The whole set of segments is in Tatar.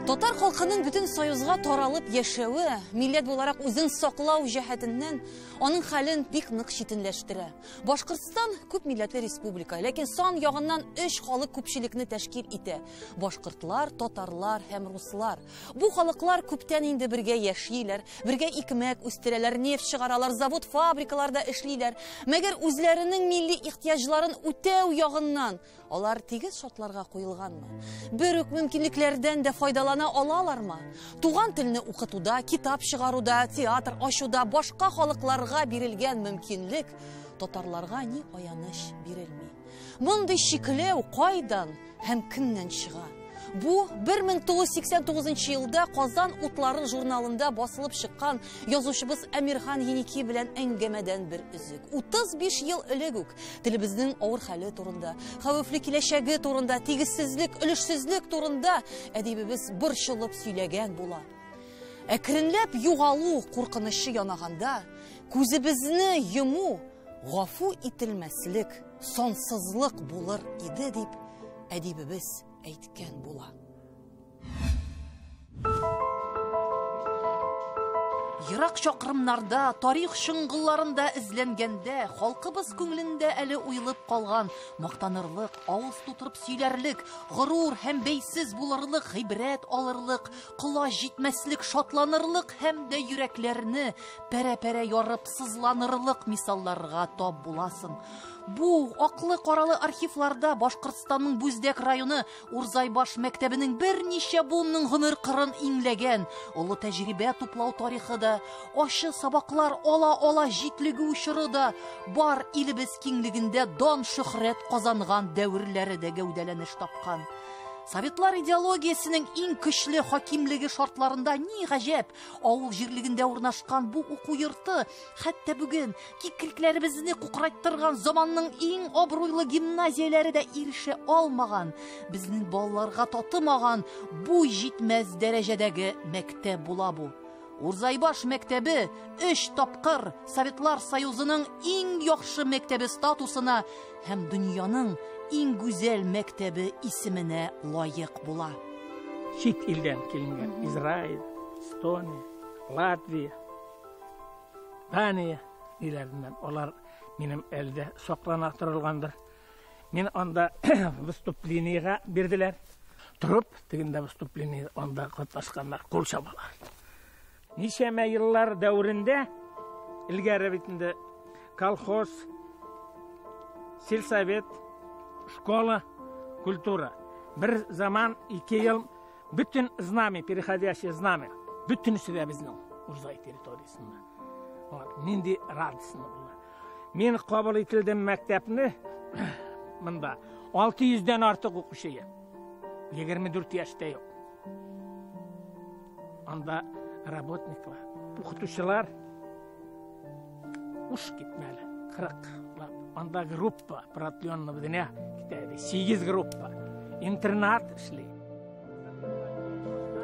Татар халкының бөтен союзга таралып яшәве, милләт буларак үзен саклау җәһәтеннән аның хәлен бик нык читенләштерә. Башкортстан күп милләтле республика, ләкин сан ягыннан өч халык күпчелекне тәшкил итә. Башкортлар, татарлар һәм руслар. Бу халыклар күптән инде бергә яшиләр, бергә икмәк үстерәләр, нефть чыгаралар, завод, фабрикаларда эшлиләр. Мәгәр үзләренең милли ихтыяҗларын үтәү ягыннан алар тигез шартларга куелганмы? Бер үк мөмкинлекләрдән дә файдалана алалармы? Туган телне укытуда, китап чыгаруда, театр ачуда башка халыкларга бирелгән мөмкинлек татарларга ни аяныч бирелми. Мондый чикләү кайдан һәм кемнән чыга? Бу 1989 елда Казан утлары журналында басылып чыккан язучыбыз Әмирхан Еники белән әңгәмәдән бер өзек. 35 ел элек үк телебезнең авыр хәле турында, хәвефле киләчәге турында, тигезсезлек, өлешсезлек турында әдибебез борчылып сөйләгән була. Әкренләп югалу куркынычы янаганда, күзебезне йому гафу ителмәслек, сансызлык булыр иде дип әдибебез әйткән була. Ерак чакрымнарда, тарих чоңгылларында эзләнгәндә, халкыбыз күңелендә әле уелып калган мактанырлык, авыз тутырып сөйләрлек, горур һәм бәйсез булырлык, гыйбрәт алырлык, колач җитмәслек шатланырлык һәм дә йөрәкләрне пәрә-пәрә ярып сызланырлык мисалларга тап буласың. Бу аклы-каралы архивларда Башкортстанның Бүздәк районы Урзайбаш мәктәбенең берничә буынның гомер кырын иңләгән олы тәҗрибә туплау тарихы да, ачы сабаклар ала-ала җитлегү чоры да, бар илебез киңлегендә дан-шөһрәт казанган дәверләре дә гәүдәләнеш тапкан. Советлар идеологиясенең иң көчле хакимлеге шартларында ни гаҗәп, авыл җирлегендә урнашкан бу уку йорты хәтта бүген кикрикләребезне кукрайттырган заманның иң абруйлы гимназияләре дә ирешә алмаган, безнең балаларга татымаган буй җитмәс дәрәҗәдәге мәктәп була бу. Урзайбаш мәктәбе 3 тапкыр Советлар Союзының иң яхшы мәктәбе статусына һәм дөньяның иң гүзәл мәктәбе исеменә лаек була. Чит илдән килгән Израиль, Эстония, Латвия, Дания илләреннән алар минем әлдә саклана торылгандыр. Мин анда выступлениега бирделәр. Торып, тегендә выступление анда катнашканнар, кул чабалар. Ничәмә еллар дәверендә илгәре бит инде колхоз, сельсовет, школа, культура. Бер заман, 2 ел бөтен знамя, переходящее знамя, бөтенесе дә безнең Урзай территориясендә. Вот, нинди радостно булды. Мин кабул ителдем мәктәпне монда 600-дән артык укучы. 24 яшьтә юк. Анда работниклар, укытучылар уш китмәле, 40-лап. Анда группа продленного дня китә иде, 8 группа. Интернат эшли.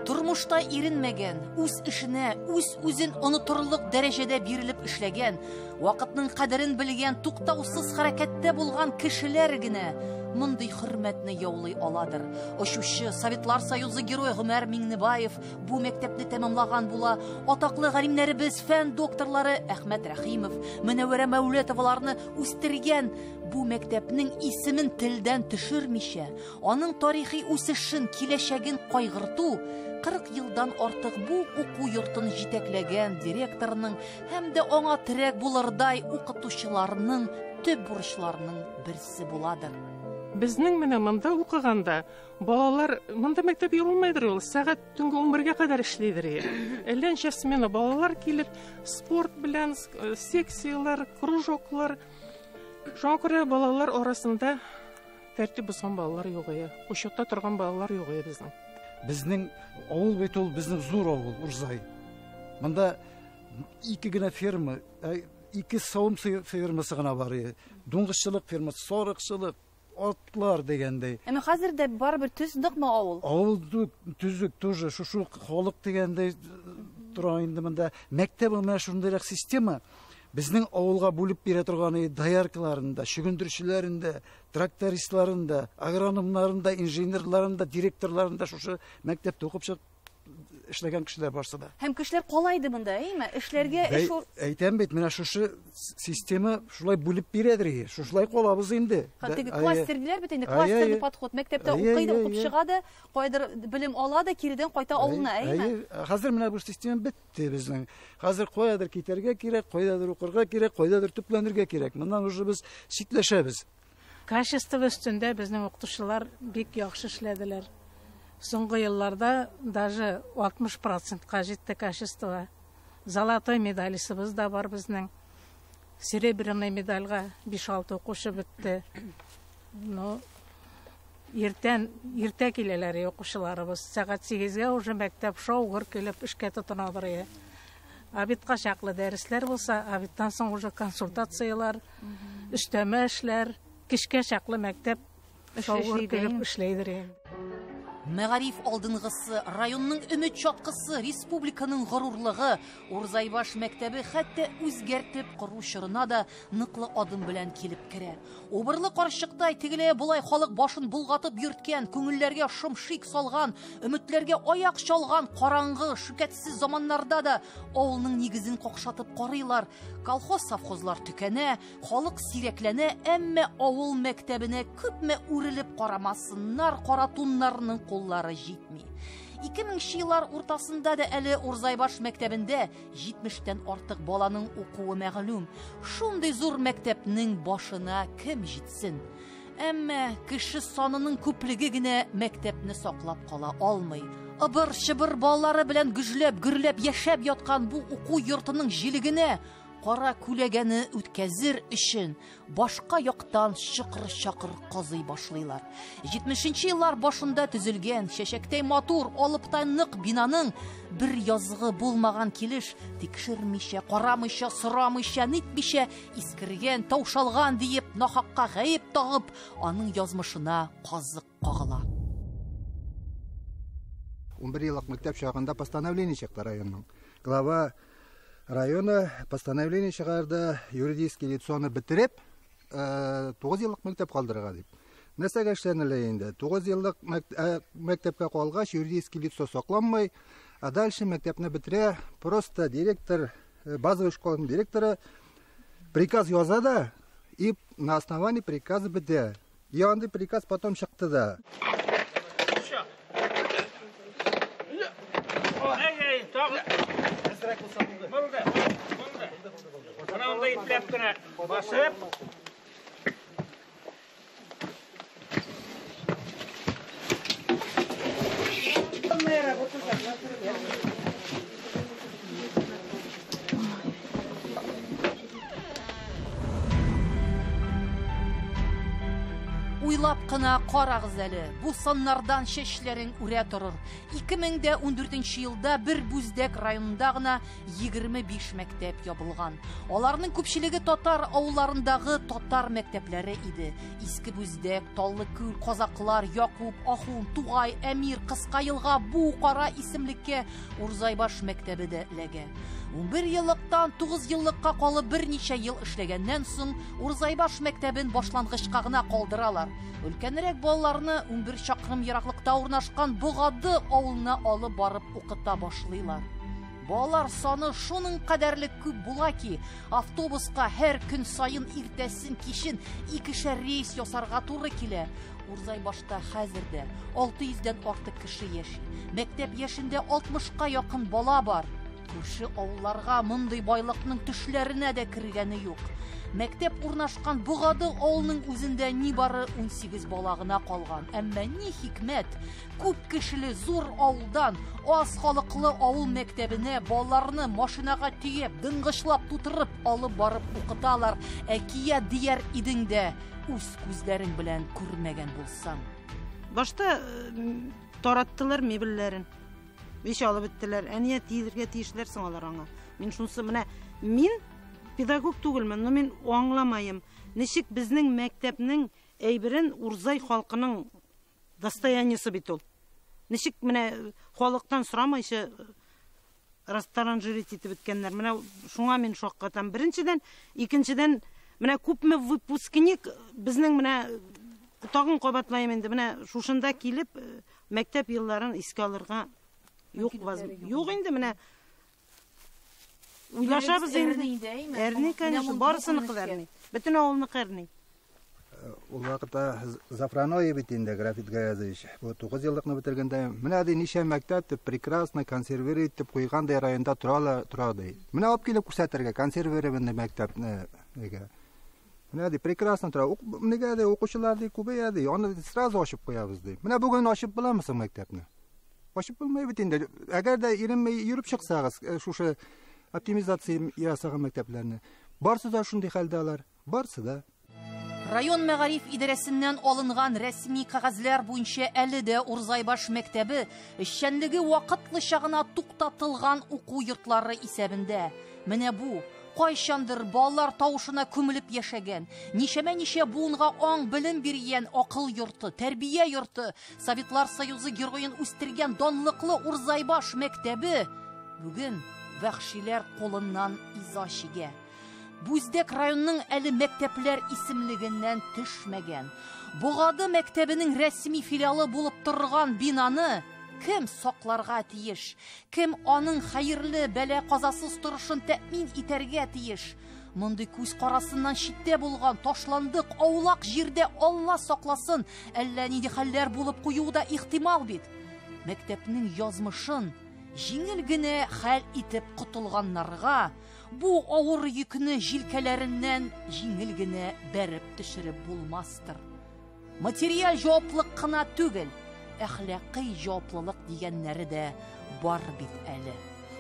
Тормышта иренмәгән, үз эшенә, үз үзен онытырлык дәрәҗәдә бирелеп эшләгән, вакытның кадерен белгән, туктаусыз хәрәкәттә булган кешеләр генә мондый хөрмәтне яулый аладыр. Очучы, Советлар Союзы герой Гомәр Миңнебаев бу мәктәпне тәмамлаган була. Атаклы галимнәребез, фән докторлары Әхмәт Рәхимов, Мөнәвәрә Мәүлетоваларны үстергән бу мәктәпнең исемен телдән төшермичә, аның тарихи үсешен, киләчәген кайгырту 40 елдан артык бу уку йортын җитәкләгән директорның һәм дә аңа терәк булырдай укытучыларның төп бурычларының берсе буладыр. Безнең менә монда укыганда балалар монда мәктәп ябылмайдыр ул, сәгать төнге 11-гә кадәр эшлидер. Әллә ничә смена балалар килеп, спорт белән, секцияләр, кружоклар. Шуңа күрә балалар арасында тәртип бозган балалар юк иде, учетта торган балалар юк иде безнең. Безнең авыл бит ул, безнең зур авыл, Урзай. Монда 2 генә ферма, 2 савым фермасы гына бар иде. Дуңгызчылык фермасы, сарыкчылык, атлар дигәндәй. Әмма хәзер дә барыбер төз ныкмы авыл? Авыл төзек тоже, шушы халык дигәндәй тора инде монда. Мәктәп ул менә шундыйрак система. Безнең авылга бүлеп бирә торган дояркаларын да, чөгендерчеләрен дә, трактористларын да, агрономнарын да, инженерларын да, директорларын да шушы мәктәптә укып чыгып эшләгән кешеләр барсы да. Һәм кешеләр кала иде монда, әйме? Эшләргә эш Әйтәм бит, менә шушы система шулай бүлеп бирәдер. Шушылай калабыз инде. Теге кластер диләр бит инде, кластерный подход. Мәктәптә укый да, укып чыга да, кайдыр белем ала да, киредән кайта авылына, әйме? Хәзер менә бу система бетте безнең. Хәзер каядыр китәргә кирәк, кайдадыр укырга кирәк, кайдадыр төпләнергә кирәк. Моннан уже без читләшәбез. Качество өстендә безнең укытучылар бик яхшы эшләделәр. Соңгы елларда даже 60%-ка җитте качество. Золотой медалисыбыз да бар безнең. Серебряный медальгә 5-6 укучы бетте. Но иртән иртә киләләр укучыларыбыз. Сәгать 8-гә уже мәктәп шау-гөр килеп эшкә тотынадыр. Обедка чаклы дәресләр булса, обедтан соң уже консультацияләр, өстәмә эшләр, кичкә чаклы мәктәп шау-гөр килеп эшләйдер. Мәгариф алдынгысы, районның өмет чаткысы, республиканың горурлыгы, Урзайбаш мәктәбе хәтта үзгәртеп кору чорына да ныклы адым белән килеп керә. Убырлы карчыктай тегеләй болай халык башын булгатып йөрткән, күңелләргә шым-шик салган, өметләргә аяк чалган караңгы, шөкәтсез заманнарда да авылның нигезен какшатып карыйлар. Колхоз-совхозлар төкәнә, халык сирәкләнә, әмма авыл мәктәбенә күпме үрелеп карамасыннар, кара туннарның куллары җитми. 2000 еллар уртасында да әле Урзайбаш мәктәбендә 70-тән артык баланың укуы мәгълүм. Шундый зур мәктәпнең башына кем җитсен? Әмма кеше санының күплеге генә мәктәпне саклап кала алмый. Ыбыр-чыбыр балалары белән гөжләп, гөрләп яшәп яткан бу уку йортының җилегенә кара күләгәне үткәзер өчен башка яктан чыкыр-чакыр казый башлыйлар. 70 еллар башында төзелгән чәчәктәй матур, алыптай нык бинаның бер языгы булмаган килеш тикшермичә, карамыйча, сорамыйча, нитмичә искергән, таушалган диеп нахакка гаеп тагып, аның язмышына казык кагыла. 11 еллык мәктәп чагында постановление чыкты районның. Глава района постановление чыгарды, юридический лицоны бетереп, 9 еллык мәктәп калдырырга дип. Нәрсәгә эшләнелә инде? 9 еллык мәктәпкә калгач, юридический лицо сакланмый, а дальше мәктәпне бетерә, просто директор, базовый школаның директоры приказ яза да, и на основании приказа бетә. И андый приказ потом чыкты да. Булды, булды. Менә монда ипләп кенә басып. Уйлап кына карагыз әле, бу саннардан чәчләрең үрә торыр. 2014 елда бер Бүздәк районында гына 25 мәктәп ябылган. Аларның күпчелеге татар авылларындагы татар мәктәпләре иде. Иске Бүздәк, Таллыкүл, Казаклар, Якуб, Ахун, Тугай, Әмир, Кыска Елга, бу кара исемлеккә Урзайбаш мәктәбе дә эләгә. 11 еллыктан 9 еллыкка калып берничә ел эшләгәннән соң Урзайбаш мәктәбен башлангычка гына калдыралар. Өлкәнрәк балаларны 11 чакрым ераклыкта урнашкан Богады авылына алып барып укыта башлыйлар. Балалар саны шуның кадәрле күп була ки, автобуска һәр көн саен иртәсен, кичен икешәр рейс ясарга туры килә. Урзайбашта хәзер дә 600-дән артык кеше яши. Мәктәп яшендә 60-ка якын бала бар. Күрше авылларга мондый байлыкның төшләренә дә кергәне юк. Мәктәп урнашкан Богады авылының үзендә нибары 18 бала гына калган. Әмма ни хикмәт, күп кешеле зур авылдан аз халыклы авыл мәктәбенә балаларны машинага төяп, дыңгычлап тутырып алып барып укыталар. Әкият дияр идең дә, үз күзләрең белән күрмәгән булсаң. Башта тараттылар мебельләрен. Биш алып беттеләр. Ә ния тиергә тиешләр соң алар аңа? Мин шунысы менә мин педагог түгелмен, но мин аңламайым. Ничек безнең мәктәпнең әйберен Урзай халкының достояниесе бит ул. Ничек менә халыктан сорамайча растаранжировать итеп беткәннәр. Менә шуңа мин шаккатам. Беренчедән, икенчедән, менә күпме выпускник безнең менә тагын кабатлайым инде. Менә шушында килеп мәктәп елларын искә алырга Юк, юк инде менә уйлашабыз инде. Әрни, конечно, барысыныкы да әрни. Бөтен авылныкы әрни. Ул вакытта Зафраной бит инде, Графит Гаязович. Бу 9 еллыкны бетергәндә, менә ди ничә мәктәп дип прекрасно консервировать итеп куйган ди районда торалар, тора ди. Менә алып килеп күрсәтергә консервированный мәктәпне. Нигә? Менә ди прекрасно тора. Нигә ди укучылар ди күбәя ди. Аны сразу ачып куябыз ди. Менә бүген ачып буламы соң мәктәпне? Ачып булмый бит инде. Әгәр дә иренмәй йөреп чыксагыз, шушы оптимизация ясаган мәктәпләрне, барсы да шундый хәлдә алар, барсы да. Район мәгариф идарәсеннән алынган рәсми кәгазьләр буенча әле дә Урзайбаш мәктәбе эшчәнлеге вакытлыча гына туктатылган уку йортлары исәбендә. Менә бу кайчандыр балалар тавышына күмелеп яшәгән, ничәмә-ничә буынга аң белем биргән акыл йорты, тәрбия йорты, Советлар Союзы героен үстергән данлыклы Урзайбаш мәктәбе бүген вәхшиләр кулыннан иза чигә. Бүздәк районының әле мәктәпләр исемлегеннән төшмәгән. Богады мәктәбенең рәсми филиалы булып торган бинаны кем сакларга тиеш? Кем аның хәерле бәла казасыз торышын тәэмин итәргә тиеш? Мондый күз карасыннан читтә булган ташландык аулак җирдә Алла сакласын, әллә нинди хәлләр булып куюы да ихтимал бит. Мәктәпнең язмышын җиңел генә хәл итеп котылганнарга бу авыр йөкне җилкәләреннән җиңел генә бәреп төшереп булмастыр. Материаль җаваплык кына түгел, әхлакый җаваплылык дигәннәре дә бар бит әле.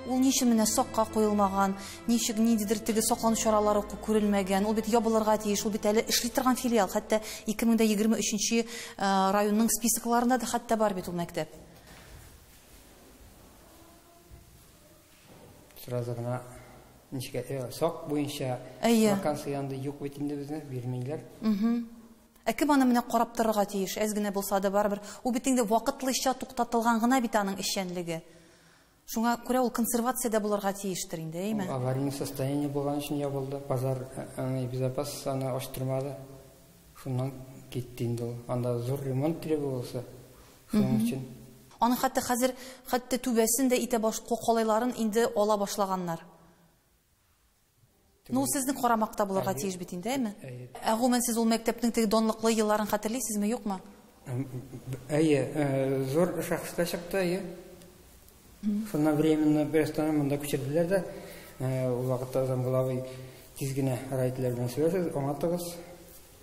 Ул ничек менә сакка куелмаган, ничек ниндидер теге саклану чаралары күрелмәгән, ул бит ябылырга тиеш, ул бит әле эшли торган филиал, хәтта 2023 районның списокларында да хәтта бар бит ул мәктәп. Сразу гына ничек сак буенча вакансия янды юк бит инде безне бирмиләр. Ә кем аны менә карап торырга тиеш? Әз генә булса да барыбер. Ул бит инде вакытлыча туктатылган гына бит аның эшчәнлеге. Шуңа күрә ул консервациядә булырга тиештер инде, әйме? Аварийный состояние булган өчен ябылды. Пожар безопасность аны ачтырмады. Шуннан китте инде ул. Анда зур ремонт требовался. Шуның өчен. Аның хәтта хәзер хәтта түбәсен дә итә баш калайларын инде ала башлаганнар. Ну, сезнең карамакта булырга тиеш бит инде, әйме? Ә гомумән сез ул мәктәпнең теге данлыклы елларын хәтерлисезме, юкмы? Әйе, зур шәхестә чыкты, әйе. Шуннан временно берстан монда күчерделәр дә, ул вакытта замглавый тиз генә райтлар белән сөйләшеп, аңлатыгыз.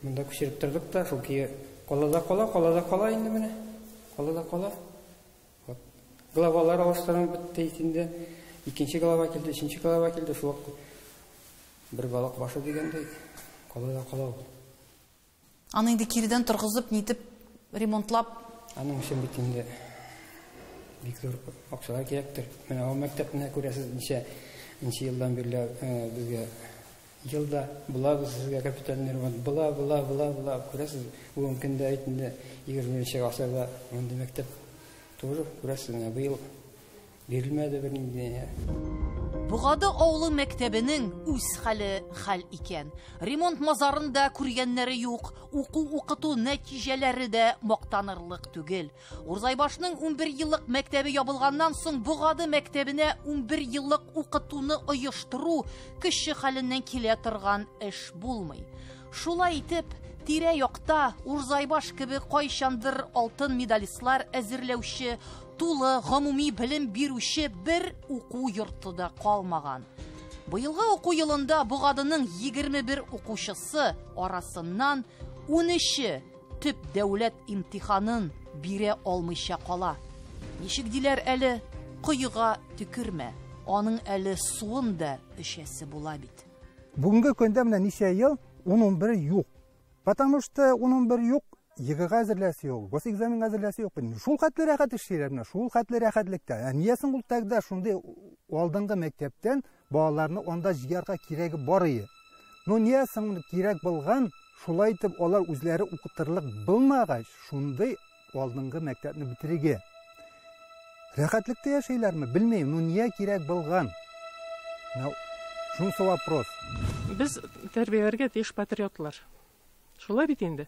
Монда күчереп тордык та, шул көе кала да кала, кала да кала инде менә. Кала да кала. Вот. Главалар алыштырып бетте инде. Икенче глава килде, өченче глава килде, шул бер балык башы дигәндәй, кала да кала ул. Аны инде киредән торгызып, нитеп, ремонтлап. Аның өчен бит инде бик зур акчалар кирәктер. Менә ул мәктәпне күрәсез, ничә елдан бирле безгә елда булабыз, сезгә капитальный ремонт була, була, була, була. Күрәсез, бүгенге көндә инде 20нче гасырда мондый мәктәп тоже күрәсез, менә быел бирелмәде бернинди. Богады авылы мәктәбенең үз хәле хәл икән. Ремонт мазарында күргәннәре юк, уку-укыту нәтиҗәләре дә мактанырлык түгел. Урзайбашның 11 еллык мәктәбе ябылганнан соң Богады мәктәбенә 11 еллык укытуны оештыру кеше хәленнән килә торган эш булмый. Шулай итеп, тирә-якта Урзайбаш кебек кайчандыр алтын медалистлар әзерләүче, тулы гомуми белем бирүче бер уку йорты да калмаган. Быелгы уку елында Богадының 21 укучысы арасыннан 13-е төп дәүләт имтиханын бирә алмыйча кала. Ничек диләр әле, коега төкермә, аның әле суын да эчәсе була бит. Бүгенге көндә менә ничә ел 10-11 юк. Потому что 10-11 юк, ЕГЭга әзерләсе юк, госэкзаменга әзерләсе юк. Шул хәтле рәхәт эшлиләр менә, шул хәтле рәхәтлектә. Ә ниясең ул тогда шундый алдынгы мәктәптән балаларны анда җыярга кирәге бар иде. Но ниясең кирәк булган, шулай итеп алар үзләре укытырлык булмагач, шундый алдынгы мәктәпне бетерергә. Рәхәтлектә яшәйләрме? Белмим, но ния кирәк булган? Шунысы вопрос. Без тәрбияләргә тиеш патриотлар. Шулай бит инде.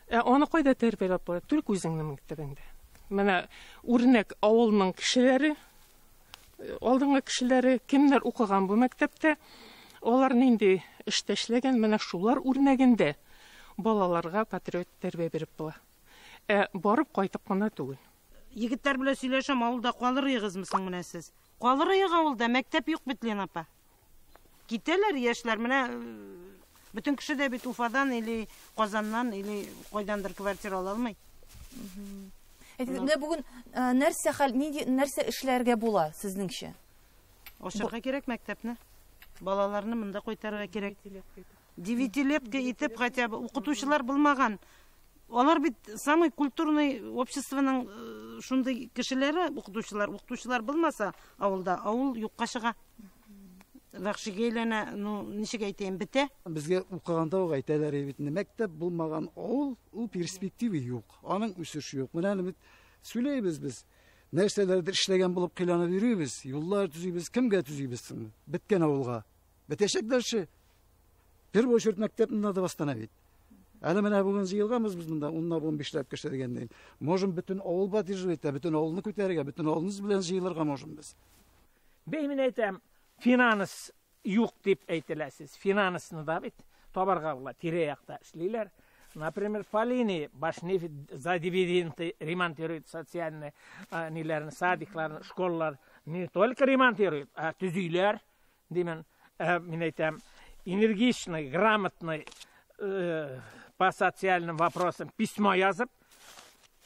Ә аны кайда тәрбияләп була? Только үзеңнең мәктәбеңдә. Менә үрнәк авылның кешеләре, алдынгы кешеләре, кемнәр укыган бу мәктәптә, алар нинди эштә эшләгән, менә шулар үрнәгендә балаларга патриот тәрбия биреп була. Ә барып кайтып кына түгел. Егетләр белән сөйләшәм, авылда калыр егызмы соң менә сез? Калыр егыз авылда, мәктәп юк бит, Лена апа. Китәләр яшьләр, менә бөтен кеше дә бит Уфадан или Казаннан или кайдандыр квартира ала алмый. Әйтегез, менә бүген нәрсә хәл, нинди нәрсә эшләргә була сезнеңчә? Ачарга кирәк мәктәпне. Балаларны монда кайтарырга кирәк. Девятилетка итеп хотя бы укытучылар булмаган. Алар бит самый культурный обществоның шундый кешеләре, укытучылар. Укытучылар булмаса авылда, авыл юкка чыга. Вәхшигә әйләнә, ну, ничек әйтәем, бетә. Безгә укыганда ук әйтәләр бит, мәктәп булмаган авыл, ул перспектива юк, аның үсеше юк. Менә бит сөйләйбез без. Нәрсәләрдер эшләгән булып кыйланып йөрибез, юллар төзибез, кемгә төзибез соң? Беткән авылга. Бетәчәк дальше. В первую очередь мәктәпне надо восстановить. Әле менә бүген җыелганбыз без монда, унлап, унбишләп кеше дигәндәй. Можем бөтен авыл поддерживать, бөтен авылны күтәрергә, бөтен авылыбыз белән җыелырга можем без. Бей мин әйтәм, финанс юк дип әйтеләсез. Финансны да бит табарга була, тирә-якта эшлиләр. Например, по линии Башнефть за дивиденды ремонтирует социальные ниләрне, садикларны, школалар. Не только ремонтирует, а төзиләр, димен. Мин әйтәм, энергичный, грамотный по социальным вопросам письмо язып,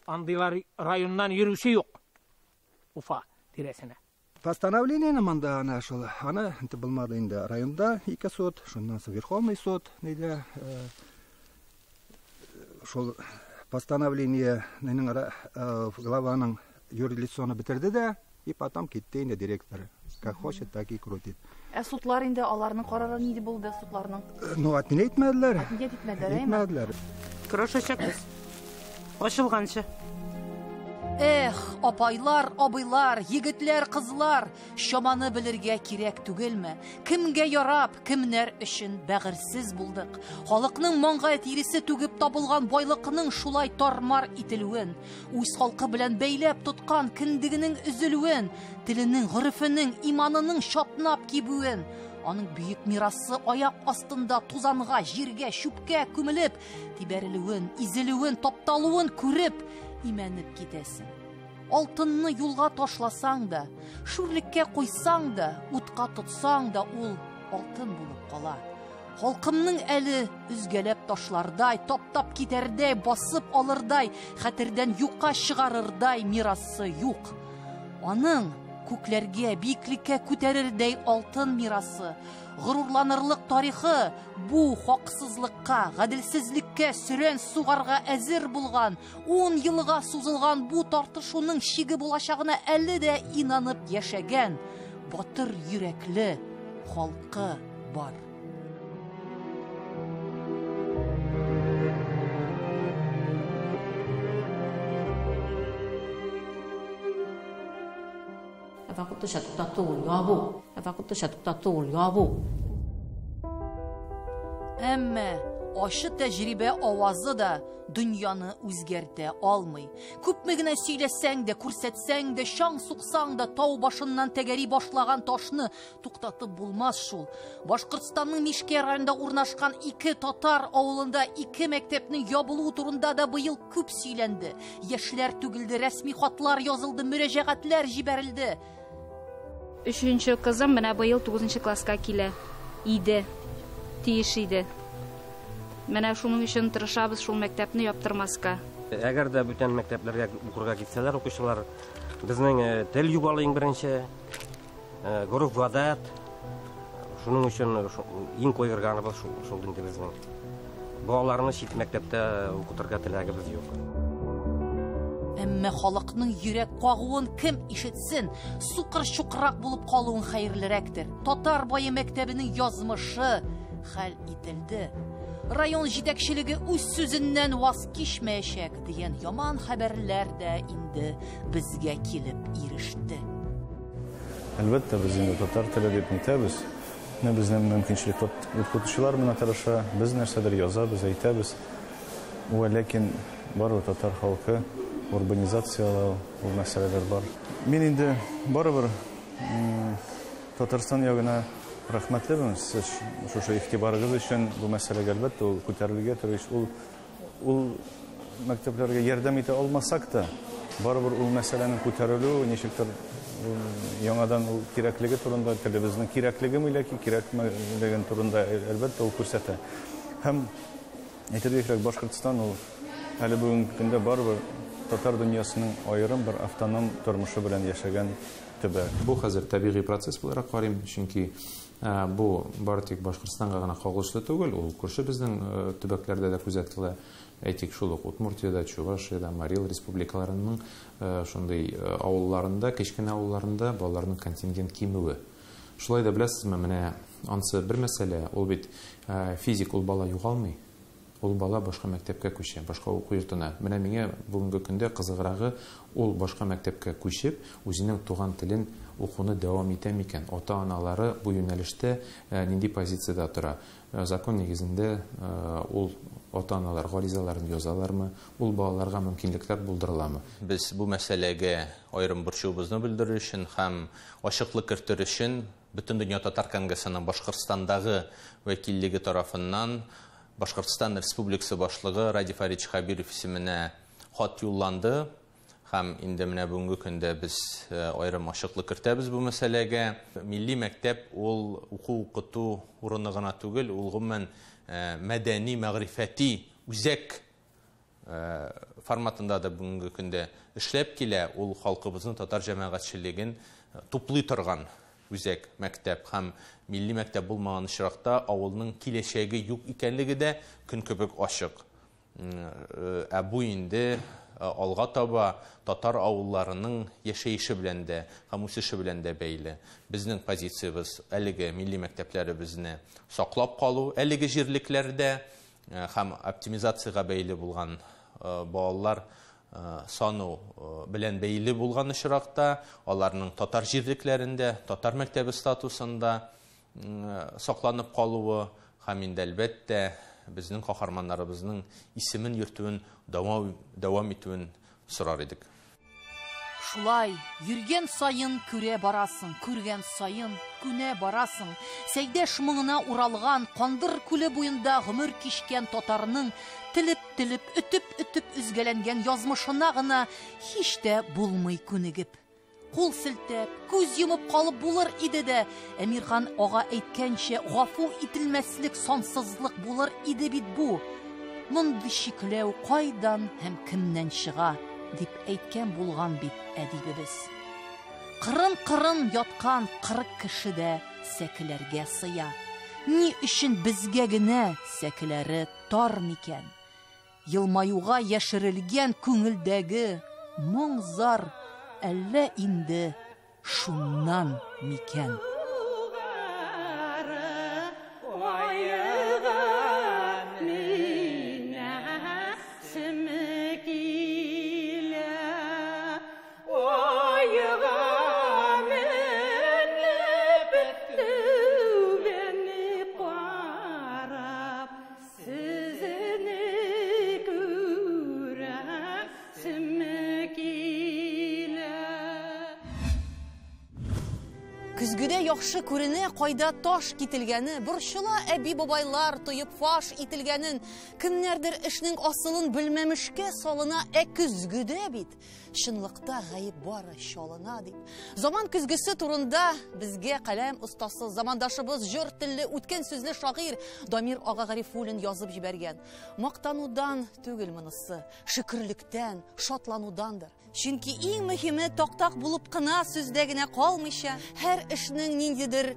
андыйлар районнан йөрүче юк. Уфа тирәсенә. Постановлениене монда ана шул, аны инде булмады инде районда ике суд, шуннан соң Верховный суд нидә, шул постановлениенең главаның юрлицоны бетерде дә, и потом китте инде директор. Как хочет, так и крутит. Ә судлар инде аларның карары нинди булды судларның? Ну, отменять итмәделәр. Отменять итмәделәр, әйме? Итмәделәр. Көрәшәчәкбез. Ачылганчы. Эх, апайлар, абыйлар, егетләр, кызлар, чаманы белергә кирәк түгелме? Кемгә ярап, кемнәр өчен бәгырьсез булдык? Халыкның маңгай тиресе түгеп табылган байлыкның шулай тармар ителүен, үз халкы белән бәйләп тоткан кендегенең өзелүен, теленең, горефенең, иманының чатнап кибүен, аның бөек мирасы аяк астында тузанга, җиргә, чүпкә күмелеп, тибәрелүен, изелүен, тапталуын күреп, имәнеп китәсең. Алтынны юлга ташласаң да, шүрлеккә куйсаң да, утка тотсаң да, ул алтын булып кала. Халкымның әле өзгәләп ташлардай, таптап китәрдәй, басып алырдай, хәтердән юкка чыгарырдай мирасы юк. Аның күкләргә, биеклеккә күтәрердәй алтын мирасы, горурланырлык тарихы бу хаксызлыкка, гаделсезлеккә сөрән сугарга әзер булган, 10 елга сузылган бу тартышуның чиге булачагына әле дә инанып яшәгән батыр йөрәкле халкы бар. Вакытлыча туктату, ябу. Вакытлыча туктату, ябу. Әмма ачы тәҗрибә авазы да дөньяны үзгәртә алмый. Күпме генә сөйләсәң дә, күрсәтсәң дә, чаң суксаң да, тау башыннан тәгәри башлаган ташны туктатып булмас шул. Башкортстанның Мишкә районында урнашкан ике татар авылында ике мәктәпнең ябылуы турында да быел күп сөйләнде. Яшьләр түгелде, рәсми хатлар язылды, мөрәҗәгатьләр җибәрелде. Өченче кызым менә быел 9 класска килә иде, тиеш иде. Менә шуның өчен тырышабыз шул мәктәпне яптырмаска. Әгәр дә бүтән мәктәпләргә укырга китсәләр укучылар, безнең тел югалы иң беренче, гореф-гадәт, шуның өчен иң кайгырганыбыз шул инде безнең. Балаларны чит мәктәптә укытырга теләгебез юк. Әмма халыкның йөрәк кагуын кем ишетсен, сукыр чукрак булып калуын хәерлерәктер. Татар бае мәктәбенең язмышы хәл ителде. Район җитәкчелеге үз сүзеннән ваз кичмәячәк дигән яман хәбәрләр дә инде безгә килеп иреште. Әлбәттә, без инде татар теле дип нитәбез. Менә безнең мөмкинчелек укытучылар менә тырыша, без нәрсәдер язабыз, әйтәбез. Вә ләкин барлык татар халкы урбанизацияләү, ул мәсьәләләр бар. Мин инде барыбер Татарстан ягына рәхмәтлемен сез шушы игътибарыгыз өчен. Бу мәсьәләгә, әлбәттә, ул күтәрелергә тиеш. Ул мәктәпләргә ярдәм итә алмасак та, барыбер ул мәсьәләнең күтәрелүе, ничектер яңадан ул кирәклеге турында, телебезнең кирәклегеме яки кирәкмәлеген турында, әлбәттә, ул күрсәтә. Һәм әйтергә кирәк, Башкортстан ул әле бүгенге көндә барыбер татар дөньясының аерым бер автоном тормышы белән яшәгән төбәк. Бу хәзер табигый процесс буларак карыйм, чөнки бу бары тик Башкортстанга гына кагылышлы түгел, ул күрше безнең төбәкләрдә дә күзәтелә. Әйтик, шул ук Удмуртиядә, Чувашиядә, Марий Эл республикаларының шундый авылларында, кечкенә авылларында балаларның контингент кимүе. Шулай да беләсезме, менә ансы бер мәсьәлә, ул бит физик ул бала югалмый. Ул бала башка мәктәпкә күчә, башка уку йортына. Менә миңа бүгенге көндә кызыграгы, ул башка мәктәпкә күчеп, үзенең туган телен укуны дәвам итә микән? Ата-аналары бу юнәлештә нинди позициядә тора? Закон нигезендә ул ата-аналар гаризаларын язалармы? Ул балаларга мөмкинлекләр булдырыламы? Без бу мәсьәләгә аерым борчуыбызны белдерер өчен һәм ачыклык кертер өчен Бөтендөнья татар конгрессының Башкортстандагы вәкиллеге тарафыннан Башкортстан Республикасы башлыгы Радий Фаридович Хәбиров исеменә хат юлланды. Һәм инде менә бүгенге көндә без аерым ачыклык кертәбез бу мәсьәләгә. Милли мәктәп ул уку-укыту урыны гына түгел, ул гомумән мәдәни, мәгърифәти үзәк форматында да бүгенге көндә эшләп килә. Ул халкыбызның татар җәмәгатьчелеген туплый торган үзәк мәктәп һәм милли мәктәп булмаган очракта авылның киләчәге юк икәнлеге дә көн кебек ачык. Ә бу инде алга таба татар авылларының яшәеше белән дә һәм үсеше белән дә бәйле. Безнең позициябез әлеге милли мәктәпләребезне саклап калу, әлеге җирлекләрдә һәм оптимизациягә бәйле булган балалар сану белән бәйле булган очракта, аларның татар җирлекләрендә, татар мәктәбе статусында сакланып калуы һәм инде әлбәттә безнең каһарманнарыбызның исемен йөртүен дәвам итүен сорар идек. Шулай, йөргән саен күрә барасың, күргән саен күнә барасың. Сәйдәш моңына уралган, Кандыр күле буенда гомер кичкән татарның телеп-телеп, өтеп-өтеп өзгәләнгән язмышына гына һич тә булмый күнегеп. Кул селтәп, күз йомып калып булыр иде дә, Әмирхан ага әйткәнчә, гафу ителмәслек сансызлык булыр иде бит бу. Мондый чикләү кайдан һәм кемнән чыга, дип әйткән булган бит әдибебез. Кырын-кырын яткан 40 кеше дә сәкеләргә сыя. Ни өчен безгә генә сәкеләре тар микән? Елмаюга яшерелгән күңелдәге моң-зар әллә инде шуннан микән? Көзгедә яхшы күренә, кайда таш кителгәне, борчыла әби-бабайлар тоеп фаш ителгәнен, кемнәрдер эшнең асылын белмәмешкә салына, ә көзгедә бит чынлыкта гаеп бары чалына дип. Заман көзгесе турында безгә каләм остасы, замандашыбыз җор телле, үткен сүзле шагыйрь Дамир ага Гарифуллин язып җибәргән. Мактанудан түгел монысы, шөкерлектән, шатланудандыр. Чөнки иң мөһиме тактак булып кына сүздә генә калмыйча, һәр эшнең ниндидер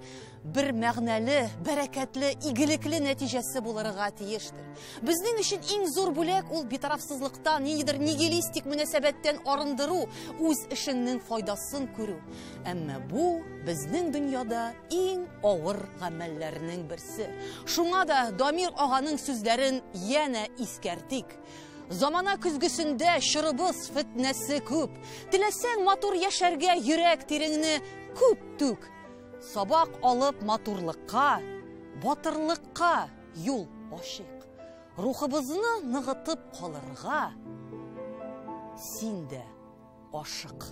бер мәгънәле, бәрәкәтле, игелекле нәтиҗәсе булырга тиештер. Безнең өчен иң зур бүләк ул битарафсызлыктан, ниндидер нигилистик мөнәсәбәттән арындыру, үз эшеңнең файдасын күрү. Әмма бу безнең дөньяда иң авыр гамәлләрнең берсе. Шуңа да Дамир аганың сүзләрен янә искәртик. Замана көзгесендә чорыбыз фетнәсе күп. Теләсәң матур яшәргә йөрәк тиреңне күп түк. Сабак алып матурлыкка, батырлыкка юл ачыйк. Рухыбызны ныгытып калырга Син дә ашык.